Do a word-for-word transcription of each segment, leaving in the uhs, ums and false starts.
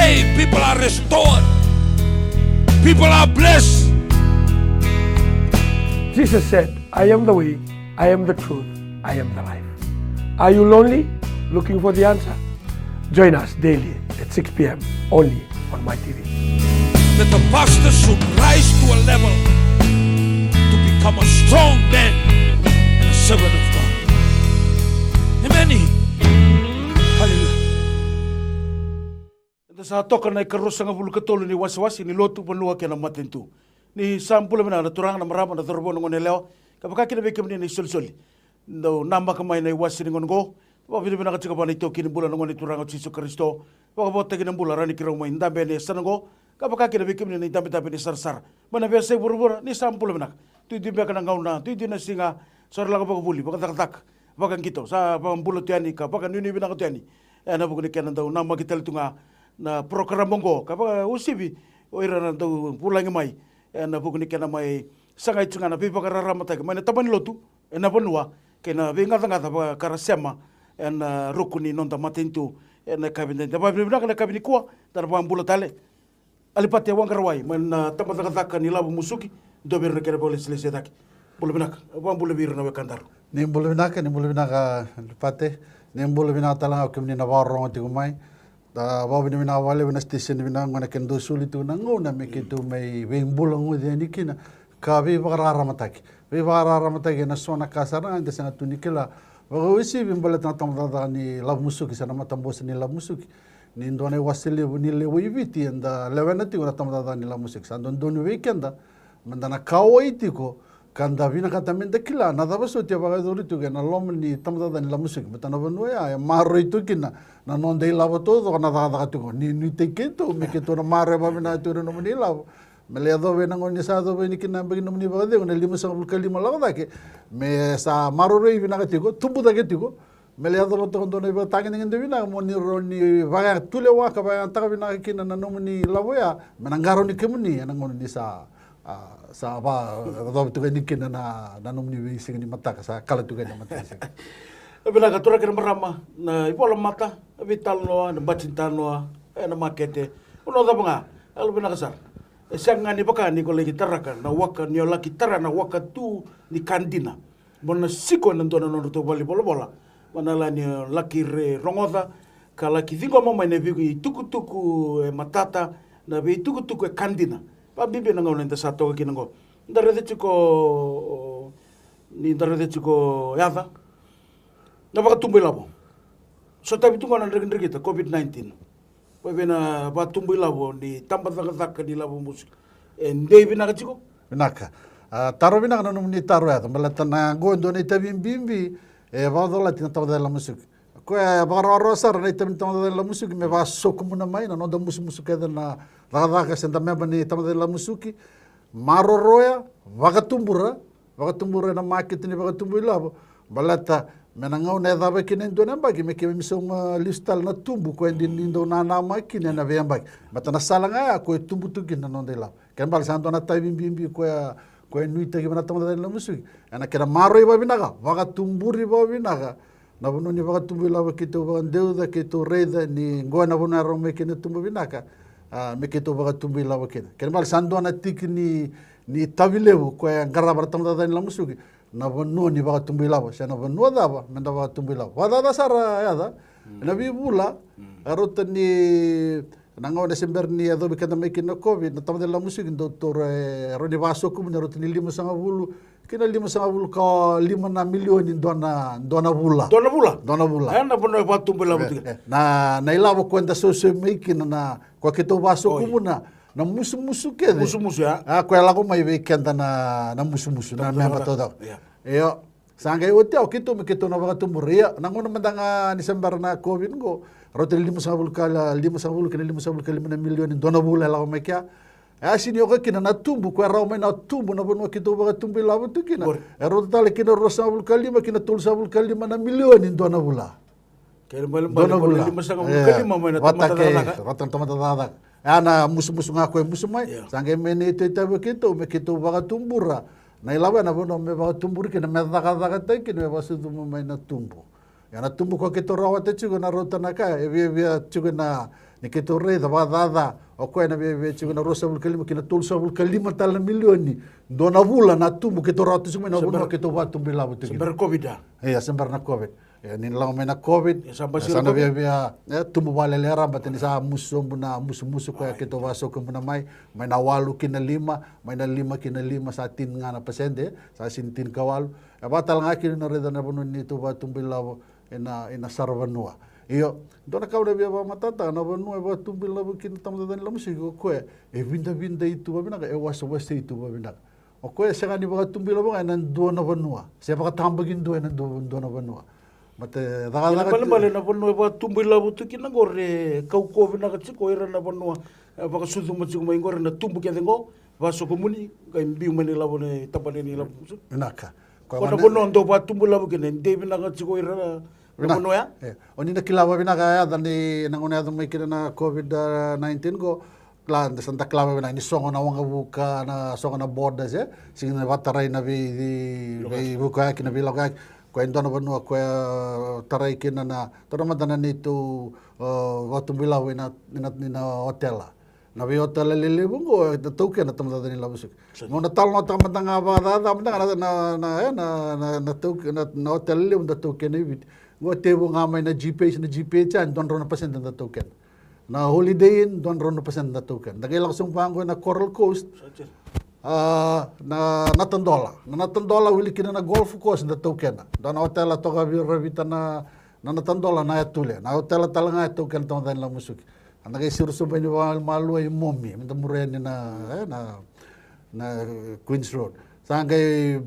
Hey, people are restored. People are blessed. Jesus said, "I am the way, I am the truth, I am the life." Are you lonely, looking for the answer? Join us daily at six p.m. only on My T V. That the pastor should rise to a level to become a strong man and a servant of God. Amen. Hallelujah. Eda sa toka na ikarua sagavulu ka tolu ni wasewase ni lotu, vanua kei na matanitu. Ni sa bula vinaka na turaga, na marama, na cauravou, na gone yalewa, ka vaka kina vei kemuni na isolisoli. Dau namaka mai na iwase ni gauna oqo. Vakavinavinaka tiko vua na itaukei ni bula, na Gone Turaga o Jisu Karisito. Vakavotaki na bula, rawa ni keirau mai dabe ena yasana oqo, ka vaka kina vei kemuni na idabedabe ni sarasara mai na veiyasai vuravura. Ni sa bula vinaka. Duidui beka na gauna, duidui na siga, sa ra lako vakavuli, vakacakacaka, vakaqito, sa vakabula tu yani ka vakanuinui vinaka tu yani. Ena vuku ni kena dau namaki tale tu ga na porokaramu oqo, ka vakauasivi o ira na dau vulagi mai ena vuku ni kena mai sagai tu ga na veivakararamataki mai na tabana ni lotu ena vanua kei na veigacagaca vaka ra sema ena ruku ni noda matanitu. Ena yakavi, eda vakavinavinaka na yakavi nikua, da na vakabula tale Alipate Waqarawai mai na tabacakacaka ni Lavo Musuki, dua vei ira na kena vakalesilesi e cake. Bula vinaka, vakabula vei ira na wekadaru. Ni bula vinaka, ni bula vinaka Alipate. Ni bula vinaka tale ga o kemuni na vakarorogo tiko mai. Da vakavinavinaka vakalevu na station vinaka oqo, na kena dau soli tu na gauna me keitou mai veibulagoci yani kina ka veivakararamataki. Veivakararamataki ena so na ka sara ga eda sega tu ni kila. Vakauasivi baleta na tabacakacaka ni Lavo Musuki, sa na matabose ni Lavo Musuki. Ni dua na iwase levu ni lewe i Viti eda lewena tiko na tabacakacaka ni Lavo Musuki. Sa dodonu vei keda meda na kauwai tiko ka da vinakata meda kila na cava soti e vakayacori tiko ena loma ni tabacakacaka ni Lavo Musuki. Baleta na vanua ya e maroroi tu kina na noda ilavo taucoko na cakacaka tiko. Ni nuitaki keitou me keitou na maroroya vakavinaka tiko na nomuni ilavo. Me lai yacova ena gauna ni sa yacova yani kina na yabaki ni nomuni vakacegu, na limasagavulu ka lima lako cake, me sa maroroi vinaka tiko, tubu cake tiko. Me lai yacova toka dua na ivakatagedegede vinaka mo ni rawa ni vakatulewa ka vakayagataka vinaka kina na nomuni ilavo ya, me na qarauni kemuni ena gauna ni sa, a, sa vakayacova tiko yani kina na, na nomuni veisiga ni mataka, sa kala tiko yani na mataka ni siga. Vinaka turaga kei na marama, na ivola mata, na veitalanoa, na bati ni talanoa ena makete. Vanua cava ga, yalovinaka sara. E sega ga ni vaka ni ko laki taraka na waka, ni o laki tara na waka tu ni ka dina. Mo na siko ena dua na nodratou valenivolavola. Mo na la ni o laki re rogoca ka laki ciqoma mai na veitukutuku e matata, na veitukutuku e ka dina. Vakabibi na gauna eda sa toka kina oqo. Da raica tiko, ni da raica tiko yaca na vakatubu ilavo. Sotavi tu ga na drekidrekita COVID nineteen. Vei na vakatubu ilavo ni tabacakacaka ni Lavo Musuki, e dei vinaka tiko? Vinaka. A, taro vinaka na nomuni taro yaca. Baleta na qo e dua na itavi bibi e vakacolati na tabacakacaka ni Lavo Musuki. Koya e vakarawarawa sara na itavi ni tabacakacaka ni Lavo Musuki me vakasokumuna mai na noda musumusu kece na cakacaka se da meba ni tabacakacaka ni Lavo Musuki. Maroroya, vakatubura, vakatubura ena makete ni vakatubu ilavo. Baleta me na gauna e cava kina e dua na yabaki me keimami sauma lesu tale na tubu koya e dina ni dau nanamaki kina ena veiyabaki. Baleta na sala ga ya koya e tubu tu kina na noda ilavo. Kena ibalebale sa dua na itavi bibi koya, koya e nuitaki vei na tabacakacaka ni Lavo Musuki. Ena kena maroroi vakavinaka, vakatuburi vakavinaka na vanua ni vakatubu ilavo keitou vakadeuca, keitou raica ni qo na vanua e rawa mai kina tubu vinaka. A, me keitou vakatubu ilavo kina. Kena ibalebale sa dua na tiki ni, ni itavi levu koya e qarava na tabacakacaka ni Lavo Musuki, na vanua ni vakatubu ilavo, se na vanua cava meda vakatubu ilavo. Vakacaca sara yaca, ena veivula, e rauta ni na gauna se bera ni yacovi keda mai kina na COVID, na tabacakacaka ni Lavo Musuki dau taura e rawa ni vakasokumuni e rauta ni limasagavulu ki na limasagavulu ka lima na milioni dua na, dua na vula. Dua na vula? Dua na vula. E, na vanua e vakatubu ilavo tu kina. E, na, na ilavo koya eda sausaumi mai kina na, koya keitou vakasokumuna na musumusu kece. Musumusu, ya. A, koya e lako mai vei keda na, na musumusu, na meba taucoko. Io. Sa qai oti ya o keitou me keitou na vakatubura. Ia, na gauna mada ga ni se bera na COVID qo, rauta ni limasagavulu ka, limasagavulu ki na limasagavulu ka lima na milioni dua na vula e lako mai kea. E a sini oka kina na tubu, koya e rawa mai na tubu na vanua keitou vakatubu ilavo tu kina. E rauta tale ki na ruasagavulu ka lima ki na tolusagavulu ka lima na milioni dua na vula. Kena ibalebale, dua na vula. Limasagavulu ka lima mai na tamata cakacaka. Vata na tamata cakacaka. E a na musumusu ga koya e musu mai. Sa qai mai na itavi vei keitou me keitou vakatubura na ilavo ya, na vanua me vakatuburi kina, me cakacakataki kina, me vakasucuma mai na tubu. Ia na tubu koya keitou rawata tiko na rauta na ka e viavia tiko na Ni keitou raica vakacaca, o koya na viavia tiko na ruasagavulu ka lima ki na tolusagavulu ka lima tale na milioni. Dua na vula na tubu keitou rawata tiko mai na vanua keitou vakatubu ilavo tiko kina. Sebera COVID a? Ia, sebera na COVID. E, ni lako mai na COVID, e sa na viavia, e, tubu vakalelera, baleta ni sa musu sobu na musumusu koya keitou vakasokomuna mai, mai na walu ki na lima, mai na lima ki na lima sa tini ga na pasede, sa sini tini ka walu. E vakatale ga kina na raica na vanua ni neitou vakatubu ilavo, ena, ena saravanua. Io, dua na ka au na via vakamatatataka, na vanua e vakatubu ilavo kina na tamata ni ilavo musuki, o koya e vidavidai tu vavinaka, e wasewasei tu vavinaka. O koya e sega ni vakatubu ilavo ga ena dua na vanua, se vakatabakidua ena dua, dua na vanua. Baleta e cakacaka tu. Balebale na vanua e vakatubu ilavo tu kina qori e kaukauwa vinaka tiko ira na vanua e vakasucuma tiko mai qori na tubu kece qo, vakasokomuni, qai biu mai na ilavo ni tabana ni ilavo musuki. Vinaka. Ko na vanua dau vakatubu ilavo kina, e dei vinaka tiko ira na vanua ya. E, o ni na kila vakavinaka ya, ni na gauna yaco mai kina na COVID nineteen qo, kila, da sa da kila vakavinaka ni sogo na waqavuka, na sogo na borders, e, sega ni vakatarai na vei, veivukoyaki, na veilakoyaki. Ko e dua na vanua ko e tarai kina na, taura mada na neitou, e, vakatubu ilavo ina, ina, ina otela. Na veiotela lelevu qo, e taukena na tamata ni ilavo musuki. Mo na talanoataka mada ga vakacaca mada ga na, na, na, e, na, na, na tauk-, na, na otela lelevu da taukena i Viti. Qo tevu ga mai na G P H, na G P H ya, dua na drau na pasede da taukena. Na Holiday Inn, dua na drau na pasede da taukena. Da qai lako sobu vaqo ena Coral Coast. A, na, na Natadola. Na Natadola wili kina na golf course da taukena. Dua na otela toka vei ira Viti na, na Natadola, na Yatule. Na otela tale ga e taukena na tamata ni ilavo musuki. A da qai siro sobu yani vakamalua i Momi, meda muria yani na, e, na, na Queens Road. Sa qai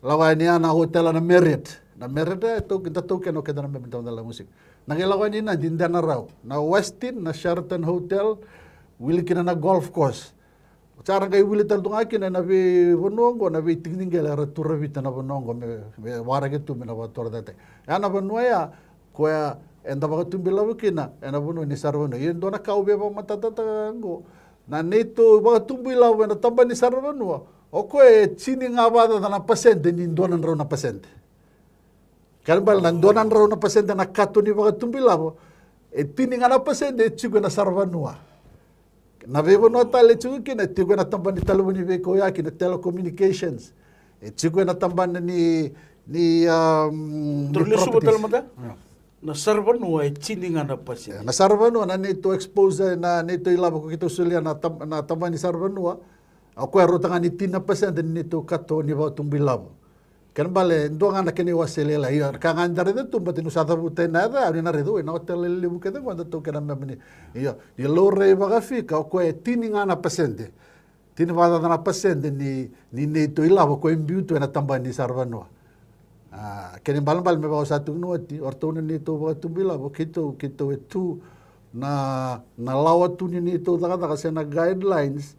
lako yani ya na otela na Marriott. Na Marriott e tau, da taukena o keda na Marriott, tamata ni ilavo musuki. Na qai lako yani na Nadi, Denarau, na Westin, na Sheraton Hotel, wili kina na golf course. Sa ra qai wili tale tu ga kina na veivanua oqo, na veitiki ni qele era tu Viti na vanua oqo me, me waraki tu me na vakatorocaketaki. Ya na vanua ya, koya eda vakatubu ilavo kina ena vanua ni saravanua. Ia e dua na ka au via vakamatatataka oqo, na neitou vakatubu ilavo ena tabana ni saravanua, o koya e tini ga vakacaca na pasede ni dua na drau na pasede. Kena ibalebale na dua na drau na pasede na kato ni vakatubu ilavo, e tini ga na pasede e tiko ena saravanua. Na veivanua tale e tiko kina, e tiko ena tabana ni talevoni veikauyaki, na telecommunications. E tiko ena tabana ni, ni, um, ni properties. Tale mada? Ia. Na saravanua e tini ga na pasede. Ia, na saravanua, na neitou exposure, na neitou ilavo ko keitou solia na tab-, na tabana ni saravanua. O koya e rauta ga ni tini na pasede ni neitou kato ni vakatubu ilavo. Kena ibalebale, dua ga na kena iwase lailai. Ia, ka ga ni da raica tu, baleta niu sa cavuta na yaca, au ni na raica, oi, na otela lelevu kece qo da taukena na mema ni. Ia, ia laurai vakafika, o koya e tini ga na pasede. Tini vakacaca na pasede ni, ni neitou ilavo koya e biu tu ena tabana ni saravanua. A, kena ibalebale me vaka au sa tukuna oti, o ratou na neitou vakatubu ilavo, keitou, keitou e tu na, na lawa tu ni neitou cakacaka se na guidelines,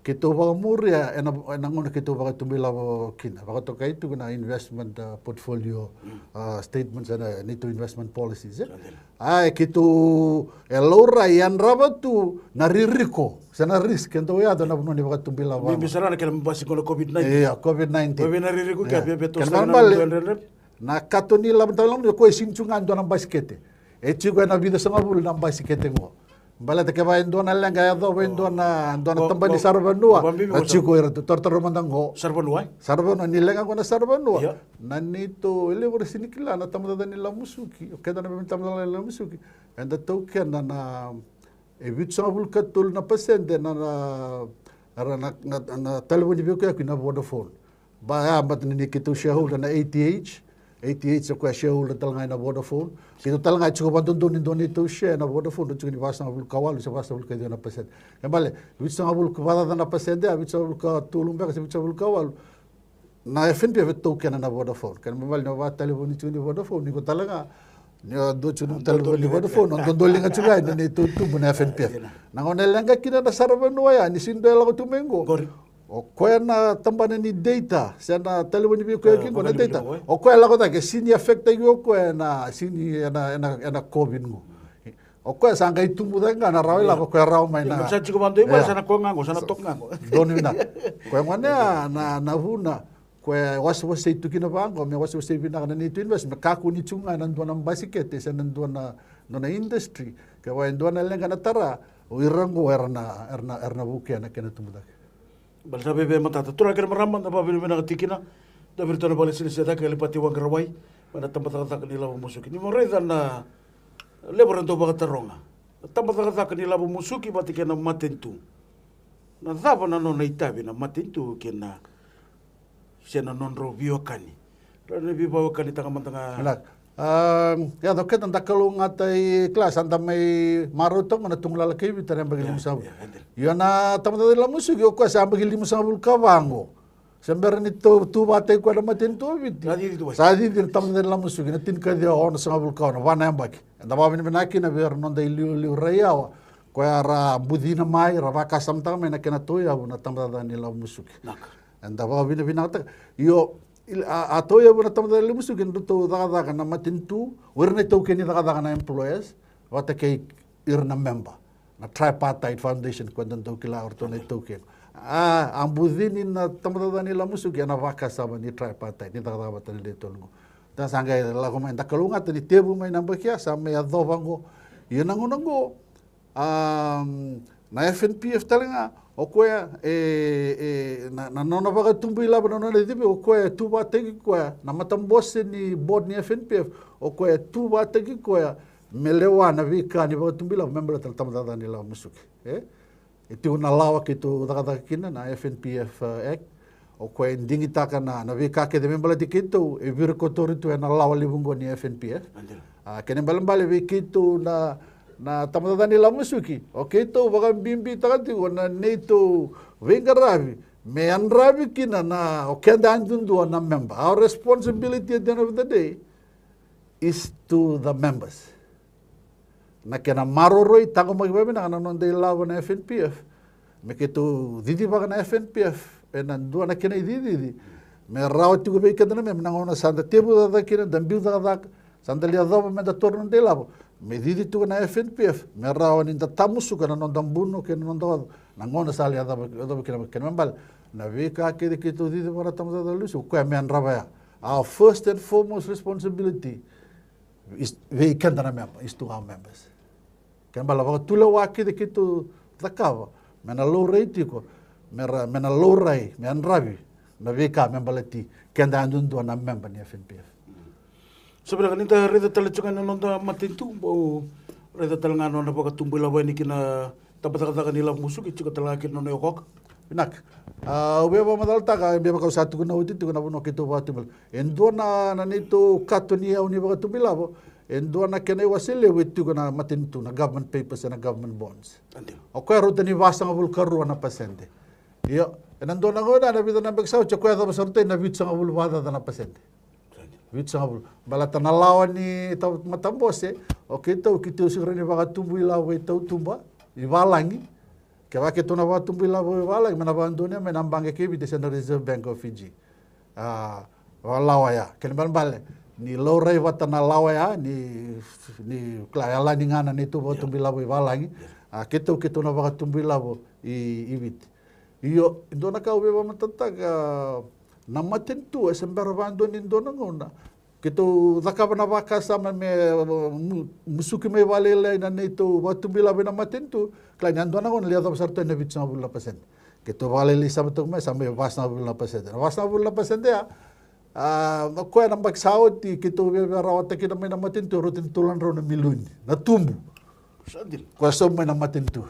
keitou vakamuria ena, ena gauna keitou vakatubu ilavo kina. Vakatokai tu na investment, uh, portfolio, uh, statements, ena neitou investment policies, e. Sa dina. A, e keitou e laurai, yadrava tu na ririko se na risk e dau yaco ena vanua ni vakatubu ilavo. Bibi sara na kena basi ko na COVID nineteen. Ia, COVID nineteen. Ko vei na ririko ke, ia, via, via, kena ibalebale, na kato ni ilavo, tau ilavo, koya e sini tu ga dua na basikete. E tiko ena vica sagavulu na basikete qo. Baleta kevaka e dua na leqa e yacova e dua na, dua na tabana ni saravanua, e tiko ira tu, tarotaroma mada qo. Saravanua, e? Saravanua, ni leqa qo na saravanua. Ia. Na neitou, e levu era sini kila na tamata ni ilavo musuki, o keda na tamata ni ilavo musuki. Eda taukena na, e vitusagavulu ka tolu na pasede na, na, na, na, na talevoni veikauyaki na Vodafone. Ba, ya, baleta ni keitou shareholder na A T H. A T H o koya shareholder tale ga ena Vodafone. Keitou tale ga e tiko vakadodonu e dua neitou share ena Vodafone, dau tiko ni vasagavulu ka walu se vasagavulu ka ciwa na pasede. Kena ibalebale, vitusagavulu ka, vakacaca na pasede, a vitusagavulu ka tolu beka se vitusagavulu ka walu. Na F N P F e taukena na Vodafone. Kena ibalebale ni o vakatalevoni tiko ni Vodafone, ni ko tale ga, ni o dua tiko ni talevoni ni Vodafone, o dodoliga tiko ga ena neitou tubu na F N P F. Na gauna e leqa kina na saravanua ya, ni sini dua e lako tu mai qo. Qori. O koya na tabana ni data, se na talevoni veikauyaki qo na data. O koya e lako cake, e sini affect-taki o koya ena, sini ena, ena, ena COVID qo. O koya sa qai tubu cake ga na rawa ilavo, o koya rawa mai na. Sa tiko vakadua i vale, sa na koya ga qo, sa na toka ga qo. Donu vinaka. Koya gona ya na, na vuna koya e wasewasei tu kina vaqo, me wasewasei vinaka na neitou investment. Kakua ni tiko ga ena dua na basikete se na dua na, dua na industry. Kevaka e dua na leqa na tara, o ira oqo era na, era na, era na vukea na kena tubu cake. Baleta veve matata. Turaga kei na marama, da vakavinavinaka tiko kina. Da viri tona vakalesilesi cake, Alipati Waqarawai, mai na tabacakacaka ni lavo musuki. Ni mo raica na levu era dau vakataroga. Na tabacakacaka ni lavo musuki vata kei na matanitu. Na cava na nona itavi na matanitu kei na se na nodrau veiwekani. Ra na veiveiwekanitaka mada ga. Vinaka. A, ia, o keda da kalougata i kila sa da mai marautaka na tugalala kei Viti na yabaki limasagavulu. Ia, ia, e dina. Io, na tabacakacaka ni lavo musuki, o koya sa yabaki limasagavulu ka va qo. Se bera ni tu, tu vata i koya na matanitu o Viti. Sa cici tu mai. Sa cici na tabacakacaka ni lavo musuki, na tinikaciwa onosagavulu ka ono, va na yabaki. Eda vakavinavinaka kina vei ira na noda iliuliu raiyawa. Koya ra bucina mai, ra vakasamataka mai na kena tauyavu na tabacakacaka ni lavo musuki. Vinaka. Eda vakavinavinakataka. Io, il-, a, a tauyavu na tabacakacaka ni lavo musuki, na nodratou cakacaka na matanitu, o ira na itaukei ni cakacaka na employers, vata kei ira na memba. Na tripartite foundation, ko da dau kila o ratou na itaukei. A, a bucini na tabacakacaka ni lavo musuki, ena vakasama ni tripartite, ni cakacaka vata na lewe tolu qo. Da sa qai lako mai, da kalougata ni tevu mai na yabaki ya, sa mai yacova qo. Ia na gauna qo, Am, na F N P F tale ga, o koya, e, e, na, na nona vakatubu ilavo, na nona civi, o koya e tu vataki koya, na matabose ni board ni F N P F, o koya e tu vataki koya, me lewa na veika ni vakatubu ilavo, me baleta na tabacakacaka ni lavo musuki. E? E tiko na lawa keitou cakacaka kina, na F N P F, e, Act, O koya e digitaka na, na veika kece me baleti keitou, e virikotori tu ena lawa levu qo ni F N P F. Adila. A, kena ibalebale vei keitou na, na tabacakacaka ni lavo musuki. O keitou vakabibitaka tiko na neitou veiqaravi me yadravi kina na, o keda yadudua na memba. Our responsibility at the end of the day is to the members. Na kena maroroi, taqomaki vakavinaka na noda ilavo na F N P F. Me keitou cicivaka na F N P F ena dua na kena icicici. Me rawa tiko vei keda na memba, na gauna sa da tevucaka kina, da biu cakacaka, sa da lai yacova me da taura na noda ilavo. Me cici tiko na F N P F, me rawa ni da tamusuka na noda buno kei na noda oca. Na gauna sa lai yacova, yacova kina, kena ibalebale. Na veika kece keitou cicivaka na tabacakacaka ni lavo musuki, o koya me yadrava ya. Our first and foremost responsibility is, vei keda na memba, is to our members. Kena ibalebale vakatulewa kece keitou cakava, me na laurai tiko, me ra, me na laurai, me yadravi na veika me baleti keda yadudua na memba ni F N P F. Sa vinaka ni da raica tale tiko ga na noda matanitu, bau raica tale ga na nona vakatubu ilavo yani ki na tabacakacaka ni lavo musuki, tiko tale ga kina nona iokoka. Vinaka. A, au via vakamacalataka, e via vaka au sa tukuna oti tiko na vanua keitou vakatubu ilavo. E dua na, na neitou kato ni yau ni vakatubu ilavo, e dua na kena iwase levu e tiko na matanitu, na government papers, na government bonds. Adila. O koya rauta ni vasagavulu ka rua na pasede. Io, ena dua na gauna, na vica na yabaki sa oti, o koya yacova sara tu ena vitusagavulu vakacaca na pasede. Vitusagavulu. Baleta na lawa ni tau-, matabose, o keitou, keitou sega ni vakatubu ilavo i tautuba, i valagi. Kevaka keitou na vakatubu ilavo i valagi, me na vakadonuya mai na baqe kei Viti se na Reserve Bank of Fiji. A, lawa ya. Kena ibalebale ni laurai vata na lawa ya, ni, ni kila, yalani ga na neitou vakatubu ilavo i valagi. A, keitou, keitou na vakatubu ilavo i, i Viti. Io, e dua na ka au via vakamatatataka, na matanitu e se bera vakadua ni dua na gauna keitou cakava na vakasama me, uh, mu-, musuki mai vakalailai na neitou vakatubu ilavo ena matanitu. Kila ni a dua na gauna lai yacova sara tu ena vitusagavulu na pasede. Keitou vakalailai sara toka mai, sa mai vasagavulu na pasede. Na vasagavulu na pasede ya, a, o koya na yabaki sa oti keitou via, via rawata kina mai na matanitu, rauta ni tolu na drau na milioni na tubu. Sa dina. Koya sobu mai na matanitu.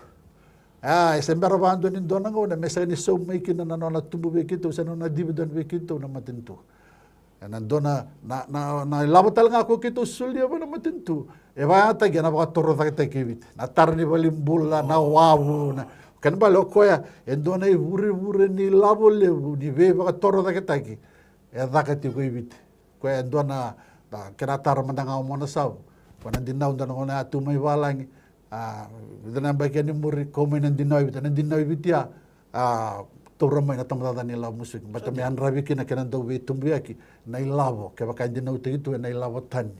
A, e se bera vakadua ni dua na gauna me sega ni saumi mai kina na nona tubu vei keitou se na nona dividend vei keitou na matanitu. Ena dua na, na, na, na ilavo tale ga ko keitou solia vei na matanitu, e vakayagataki ena vakatorocaketaki kei Viti. Na tara ni valenibula, na wavu, na, kena ibalebale o koya e dua na ivurevure ni lavo levu ni veivakatorocaketaki e caka tiko i Viti. Koya e dua na, na kena tara mada ga o Mona Savu. Ko na dinau dua na gauna ya tu mai valagi. A, vica na yabaki yani muri, kau mai na dinau i Viti, na dinau i Viti ya, a, taura mai na tabacakacaka ni lavo musuki. Baleta me yadravi kina kena dau veitubuyaki na ilavo, kevaka e dinautaki tu ena ilavo tani.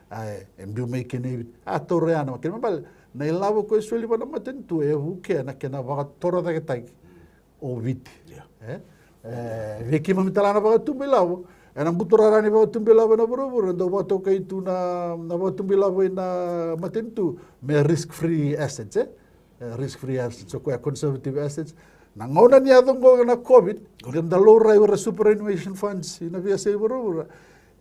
A, e, e biu mai kina i Viti. A, taura ya na, kena ibalebale, na ilavo ko e soli vua na matanitu, e vukea na kena vakatorocaketaki o Viti. Ia. E? E, vei keimami tale ga na vakatubu ilavo, Ena buturara ni vakatubuilavo ena vuravura, dau vakatokai tu na, na vakatubuilavo ena matanitu me risk free assets, e? E, risk free assets, o koya conservative assets. Na gauna ni yaco oqo na COVID, qai da laurai o ira superannuation funds ena veiyasai vuravura.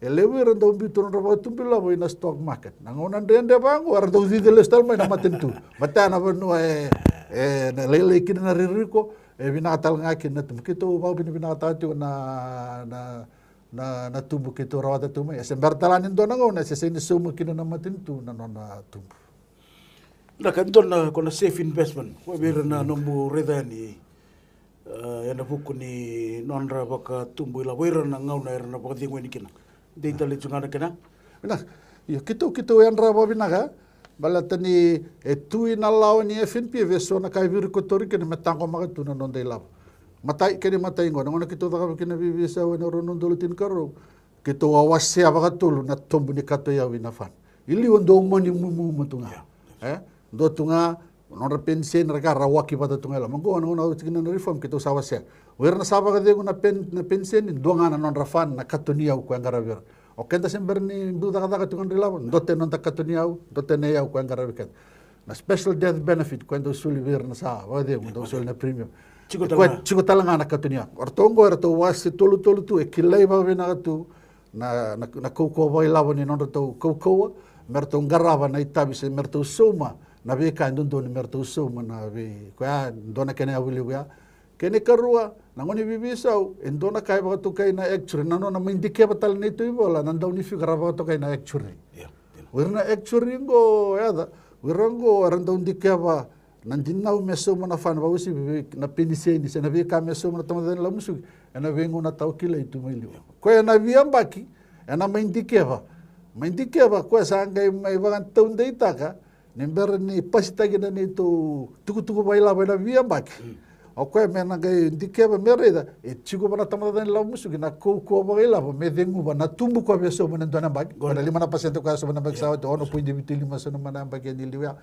E levu ira dau biu tu nodra vakatubuilavo ena stock market. Na gauna dredre vaqo, era dau cici lesu tale mai na matanitu. Baleta na vanua e, e na lailai kina na ririko, e vinaka tale ga kina na tubu. Keitou vakavinavinakataka tiko na, na, na, na tubu keitou rawata tu mai. E se bera tale ni dua na gauna, e se sega ni sauma kina na matanitu na nona tubu. Na ka dua na, ko na safe investment. Ko vei ira na nomu raica yani, e, ena vuku ni nodra vakatubuilavo, ira na gauna era na vakacegu yani kina. Dei tale tu ga na kena. Vinaka. Io, keitou, keitou yadra vakavinaka. Baleta ni e tu ina lawa ni F N P F e so na ka e virikotori kina me taqomaka tu na noda ilavo. Matai, kena imatai qo, na gauna keitou cakava kina veiveisau ena rua na udolu tinikarua. Keitou a wasea vakatolu na tobu ni kato iyau ina fund. I liu e dua mani mumu tu ga. E? Dua tu ga, nodra peniseni ra ka ra waki vata tu ga i loma. Qo na gauna oti kina na reform, keitou sa wasea. O ira na sa vakacegu na pen-, na peniseni, dua ga na nodra fund na kato ni yau ko e qaravi ira. O keda se bera ni biu cakacaka tu ga na ilavo, dua te noda kato ni yau, dua te na iyau ko e qaravi keda. Na special death benefit ko e dau soli vei ira na sa vakacegu, dau soli na premium. Tiko tale ga na kato ni yau. O ratou qo, o ratou wase tolu tolu tu, e kilai vakavinaka tu na, na, na kaukauwa vakailavo ni nodratou kaukauwa, me ratou qarava na itavi se me ratou sauma na veika e dodonu me ratou sauma na vei, koya e dua na kena yavu levu ya. Kena ikarua, na gauna ni veiveisau, e dua na ka e vakatokai na actuary, na nona mai dikeva tale na neitou ivola, na dau ni fika ra vakatokai na actuary. O ira na actuary qo, yaca, o ira qo era dau dikeva na dinau me sauma na fund vakauasivi vei na peniseni se na veika me sauma na tamata ni lavo musuki ena veigauna tawa kilai tu mai liu. Koya ena veiyabaki ena mai dikeva. Mai dikeva, koya sa qai mai vakataudeitaka ni bera ni pasitaki na neitou tukutuku vakailavo ena veiyabaki. O koya me na qai dikeva me raica e tiko vua na tamata ni lavo musuki na kaukauwa vakailavo me ceguva na tubu koya via sauma ena dua na yabaki. Koya na lima na pasede koya sauma na yabaki sa oti, ono poidi vitu lima sauma na yabaki e ni liu ya.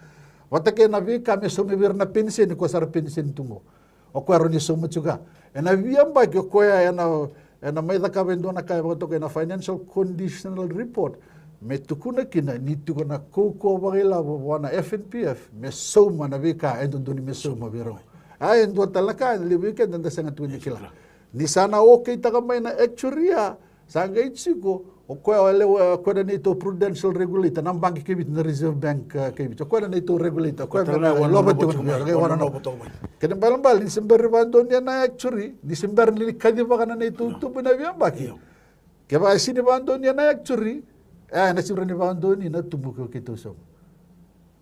Vata kei na veika me sauma vei ira na peniseni, koya sara peniseni tu qo. O koya rawa ni sauma tiko ya. Ena veiyabaki o koya ena, ena mai cakava e dua na ka e vakatokai na financial conditional report. Me tukuna kina ni tiko na kaukauwa vakailavo vua na F N P F me sauma na veika e dodonu me sauma vei rau. A e dua tale na ka e levu vei keda da sega tu ni kila. Ni sa na okeitaka mai na actuary ya, sa qai tiko, o koya, o lewa, o koya na neitou prudential regulator, na baqe kei Viti, na Reserve Bank, e, kei Viti. O koya na neitou regulator, o koya me na lova tiko na, kena ibalebale ni se bera ni vakadonuya na actuary, ni se bera ni kacivaka na neitou tubu ena veiyabaki. Kevaka e sega ni vakadonuya na actuary, e, ena sega ni vakadonui na tubu ko keitou sauma.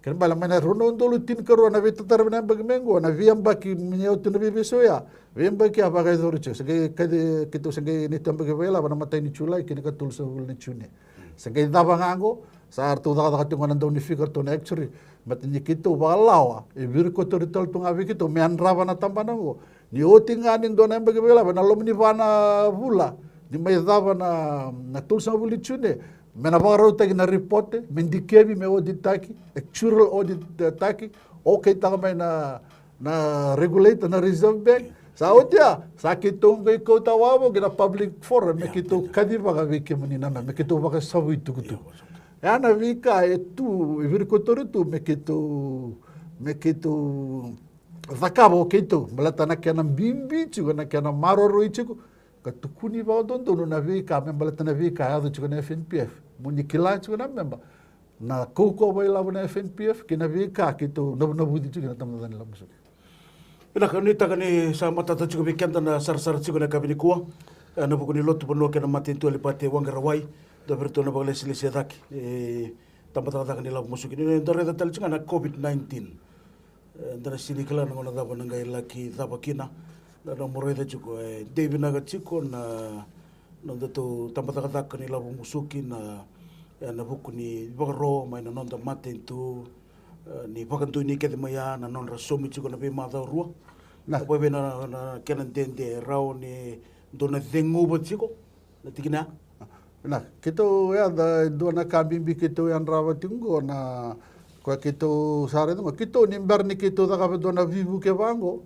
Kena ibalebale mai na rua na udolu tinikarua na veitataravi na yabaki mai qo, na veiyabaki me oti na veiveisau ya. Veiyabaki ya vakayacori tiko. Se qai kaci keitou se qai neitou yabaki vakailavo na imatai ni Julai kei na ikatolusagavulu ni June. Se qai cava ga qo, sa ratou cakacaka tiko ga na dau ni fika ratou na actuary. Baleta ni keitou vakalawa e virikotori tale tu ga vei keitou me yadrava na tabana qo. Ni oti ga ni dua na yabaki vakailavo, ena loma ni va na vula, ni mai cava na, na tolusagavulu ni June, me na vakarautaki na ripote, me dikevi, me oditaki, actuarial audit, e, taki, okeitaka mai na, na regulator, na Reserve Bank. Sa oti ya, sa keitou qai kauta wavoki na public forum, me keitou kacivaka vei kemuni na, na, me keitou vakasavui tukutuku. Ya na veika e tu, e virikotori tu, me keitou, me keitou cakava o keitou, baleta na kena bibi tiko, na kena maroroi tiko, ka tukuni vakadodonu na veika, me baleta na veika e yaco tiko na F N P F. Mo ni kila tiko na meba, na kaukauwa vakailavo na F N P F, kei na veika keitou navunavuci tiko na tamata ni lavo musuki. Vinaka, nuitaka ni sa matata tiko vei keda na sarasara tiko ena yakavi nikua. E, ena vuku ni lotu vanua kei na matanitu Alipate Waqarawai, dua vei iratou na vakalesilesi e cake, e, tabacakacaka ni lavo musuki. Ni da raica tale tiko ga na COVID nineteen. E, da na sega ni kila na gauna cava na qai laki cava kina. Na nomu raica tiko, e, dei vinaka tiko na, na nodatou tabacakacaka ni lavo musuki na, e, ena vuku ni vakaro mai na noda matanitu, e, ni vakadonui kece mai ya na nodra saumi tiko na veimacawa rua. Na. Ka vei na, na kena dede e rawa ni dou na ceguva tiko na tikina ya. Na, keitou yaca e dua na ka bibi keitou yadrava tiko qo na, koya keitou sa raica qo, keitou ni bera ni keitou cakava e dua na veivuke vaqo,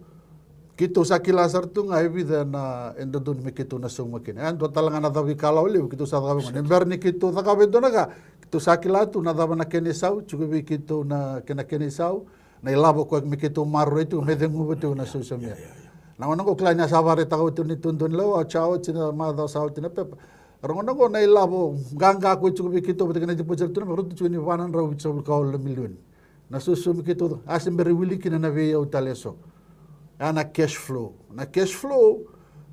Keitou sa kila sara tu ga e vica na e dodonu me keitou na sauma kina. E dua tale ga na cava ikalawa levu keitou sa cakava ga. Ni bera ni keitou cakava e dua na ka, keitou sa kila tu na cava na kena isau, tiko vei keitou na kena kena isau, na ilavo koya me keitou maroroi tiko, me ceguva tiko na sausaumi. Na gauna qo kila ni a sa vakaraitaka oti ni dodonu levu, a sa oti na macawa sa oti na pepa. Ra gauna qo na ilavo qaqa koya tiko vei keitou vata kei na deposit tu na me rauta tiko ni va na drau vitusagavulu ka walu na milioni. Na sausaumi keitou a se bera wili kina na veiyau tale eso. A na cash flow. Na cash flow,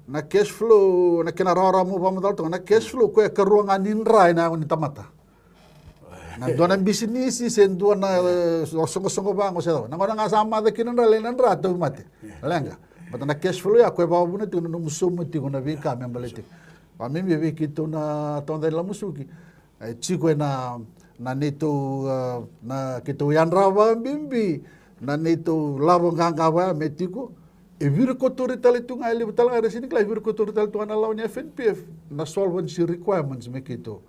na cash flow, na kena rawarawa mo vakamacala toka, na cash flow koya karua ga ni dra ena yago ni tamata. Na dua na bisinisi se dua na eh, soqosoqo vaqo se cava. Na gauna ga sa maca kina dra, lai na dra tauvimate. Leqa. Bata na cash flow ya koya vakavuna tiko na nomu sauma tiko na veika me baleti. Vamimi vei keitou na tauda ni lamusuki. E tiko ena na neitou ah, na keitou yadrava vakabibi na neitou lavo qaqa vaya me tiko. E viri kotori tale tu ga e levu tale ga e resini kila e viri kotori tale tu ga na lawa ni F N P F na solvency requirements me keitou.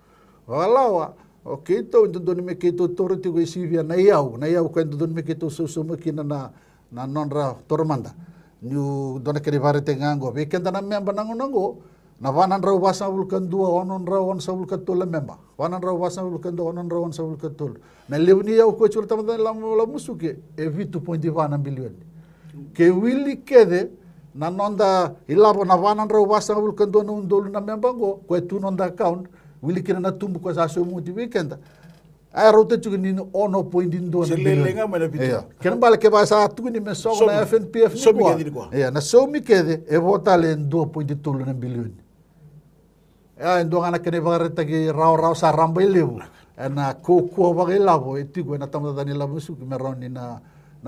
Vakalawa o keitou e dodonu me keitou toro tiko e sivia na iyau, na iyau koya e dodonu me keitou sausauma kina na na nodra toro mada. Niu dua na kena ivakaraitaki ga oqo vei keda na meba na gauna oqo, na va na drau vasagavulu ka dua, ono drau onosagavulu ka tolu na meba. Va na drau vasagavulu ka dua, ono drau onosagavulu ka tolu. Na levu ni iyau koya tiko na tamata ni lamu lamusuki e vitu poidi va na bilioni. Ke wili kece na noda ilavo na va na drau vasagavulu ka dua na udolu na meba oqo koya tu noda account, wili kina na tubu koya sa saumi oti vei keda. A e rauta tiko ni ono poidi dua na bilioni. Kena bale kevaka sa tukuni me sogo na F N P F ni kua. Ia na saumi kece e vo tale e dua poidi tolu na bilioni. Ia e dua ga na kena ivakaraitaki rawarawa sa raba i levu ena kaukauwa vakailavo e tiko ena tamata ni lamusuki me rawa ni na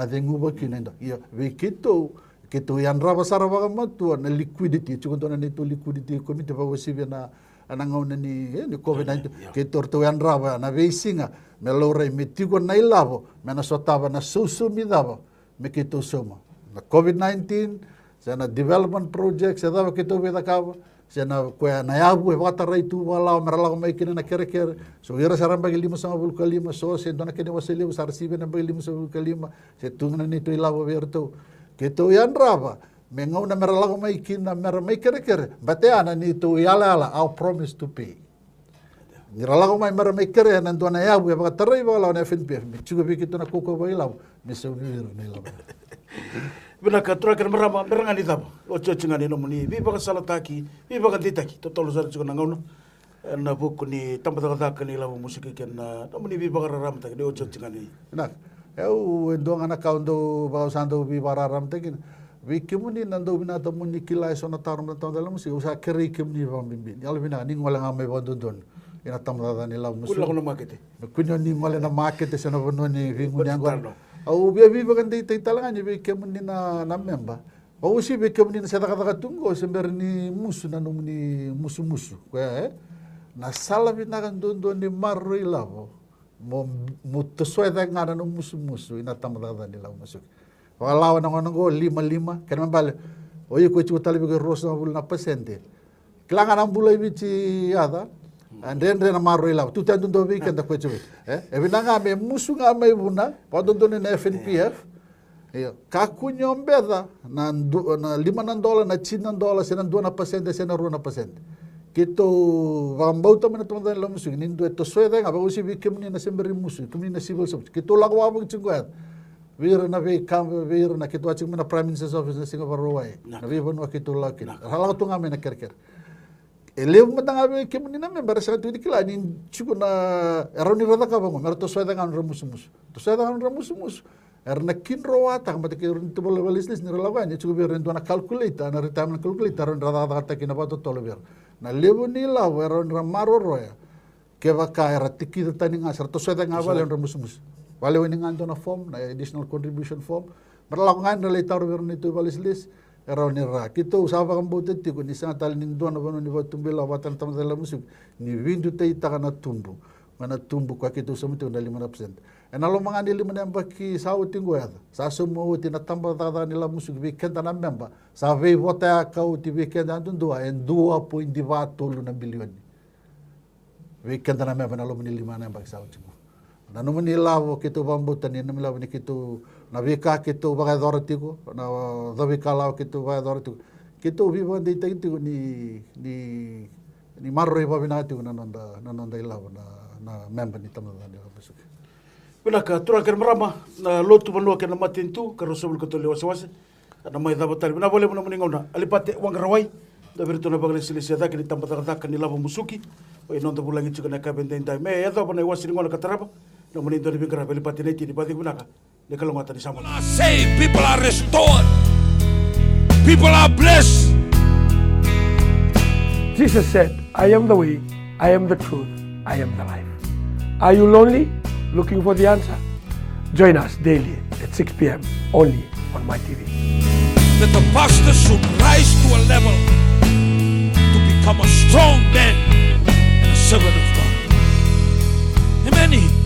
ceguva kina e dua. Ia vei keitou, keitou yadrava sara vakamatua na liquidity, e tiko dua na neitou liquidity committee vakauasivi ena ena gauna ni, eh, ni COVID nineteen. Keitou ratou yadrava na veisiga me laurai me tiko na ilavo me na sotava na sausaumi cava me keitou sauma. Na COVID nineteen, se na development project, se cava keitou veicakava, se na koya na yavu e vakatarai tu vakalawa me ra lako mai kina na kerekere. So ira sa ra baki limasagavulu ka lima, so se dua na kena wasalivu sa ra sivi na baki limasagavulu ka lima, se tu na neitou ilavo vei iratou. Keitou yadrava me gauna me ra lako mai kina me ra mai kerekere, bata ya na neitou yalayala, our promise to pay. Ni ra lako mai me ra mai kerea na dua na yavu e vakatarai vakalawa na F N P F me tiko vei keitou na kaukauwa vakailavo me saumi vei ira na ilavo. Vinaka turaga kei na marama, me ra ga ni cava, otioti ga ni nomuni veivakasalataki, veivakadeitaki totolo sara tiko na gauna. Ena vuku ni tabacakacaka ni lavo musuki kei na nomuni veivakararamataki ni otioti ga ni. Vinaka. Au e dua ga na ka au dau vaka au sa dau veivakararamataki kina. Vei kemuni na dau vinakata mo ni kila e so na taro mai na tabacakacaka ni lavo musuki, au sa kerei kemuni vakabibi ni yalovinaka ni gole ga mai vakadodonu ina tabacakacaka ni lavo musuki. Kua ni lako na makete. Me kua ni gole na makete se na vanua ni veiguni yaqona. Au via veivakadeitaki tale ga ni vei kemuni na, na memba. Au uasivi vei kemuni na se cakacaka tu qo se bera ni musu na nomuni musumusu. Koya e na sala vinaka duadua ni maroroi lavo mo, mo tosoya cake ga na nomu musumusu ina tabacakacaka ni lavo musuki. Vakalawa na gauna qo lima lima, kena me bale o iko e tiko tale vei iko e ruasagavulu na pasede. Kila ga na bula i Viti yaca, a dredre na maroroi lavo. Tu tale duadua vei keda koya tiko. E, e vinaka ga me musu ga mai vuna vakadodonu ina F N P F. Io, kakua ni o beca na, na lima na dola, na tini na dola, se na dua na pasede, se na rua na pasede. Keitou vakabauta mai na tabacakacaka ni lavo musuki ni dua e tosoya cake ga, vakauasivi vei kemuni na se bera ni musu, kemuni na civil service. Keitou lako wavoki tiko qo yaca vei ira na veika, vei ira na, keitou a tiko mai na Prime Minister's Office na siga Vakarauwai, na veivanua keitou lako kina. Ra lako tu ga mai na kerekere. E levu mada ga vei kemuni na memba era sega tu ni kila ni tiko na, e rawa ni ra cakava qo me ra tosoya cake ga nodra musumusu. Tosoya cake ga nodra musumusu. Era na kidrowataka, baleta kei ira ni tu vakalesilesi ni ra lako yani, e tiko vei ira e dua na calculator, na retirement calculator, e rawa ni ra cakacakataka kina vakatotolo vei ira. Na levu ni lavo e rawa ni ra maroroya kevaka era tikica tani ga, se ra tosoya cake ga vakalewe nodra musumusu. Vakaleweni ga e dua na form, na additional contribution form, me ra lako ga yani ra lai taro vei ira na neitou vakalesilesi, e rawa ni ra. Keitou sa vakabauta tiko ni sega tale ni dua na vanua ni vakatubu ilavo vata na tabacakacaka ni lavo musuki ni veidutaitaka na tubu. Mai na tubu koya keitou sauma tiko na lima na pasede. Ena loma ga ni lima na yabaki sa oti qo yaca, sa sauma oti na tabacakacaka ni lavo musuki vei keda na memba, sa veivotayaka oti vei keda yadudua e dua poidi va tolu na bilioni. Vei keda na memba ena loma ni lima na yabaki sa oti qo. Na nomuni lavo keitou vakabauta ni, na nomuni lavo ni keitou na veika keitou vakayacora tiko, na cavuikalawa keitou vakayacora tiko. Keitou veivakadeitaki tiko ni, ni, ni maroroi vakavinaka tiko na noda, na noda ilavo na, na memba ni Tabacakacaka ni Lavo Musuki. Vinaka, turaga kei na marama, na lotu, vanua kei na matanitu, ka rau savulu ka tolu e wasewase. Na mai cava tale. Vinaka vakalevu na nomuni gauna. Alipate Waqarawai, dua vei iratou na vakalesilesi e cake ni Tabacakacaka ni Lavo Musuki. O ira noda vulagi tiko na yakavi edaidai. Me yacova na iwase ni gauna ka tarava, nomuni dua ni veiqaravi Alipate Naitini, vakacegu vinaka. Ni kalougata, ni sa moce. People are saved, people are restored, people are blessed. Jesus said, "I am the way, I am the truth, I am the life." Are you lonely, looking for the answer? Join us daily at six p.m. only on My T V. That the pastor should rise to a level to become a strong man and a servant of God. Amen.